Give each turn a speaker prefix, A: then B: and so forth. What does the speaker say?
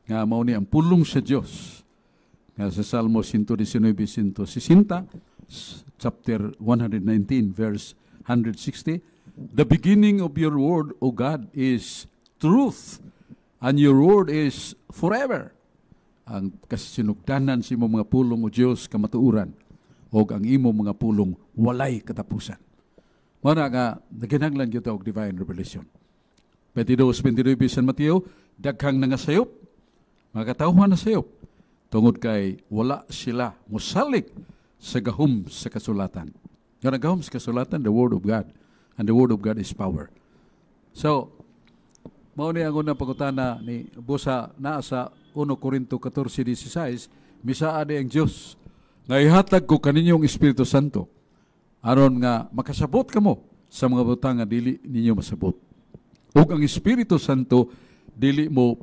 A: Nga mao ni ang pulong sa Dios nga sa Salmo 119, 160, chapter 119, verse 160, "The beginning of your word, O God, is truth, and your word is forever." Ang kasinugdanan sa imong mga pulong, O Dios, kamatuoran, ug ang imong mga pulong walay katapusan. Mao na nga naginahanglan gyud og divine revelation. 22:29 San Mateo, daghang nangasayop, mga katawhan na sayop, tungod kay wala sila mosalig sa gahom sa kasulatan. Nga ang gahom sa kasulatan, the Word of God. And the Word of God is power. So, mao ni ang unang pangutana ni Busa naa sa 1 Korinto 14:16, misaad ang Dios nga ihatag ko kaninyong Espiritu Santo aron nga makasabot kamo sa mga butang nga dili ninyo masabot. Ug ang Espiritu Santo dili mo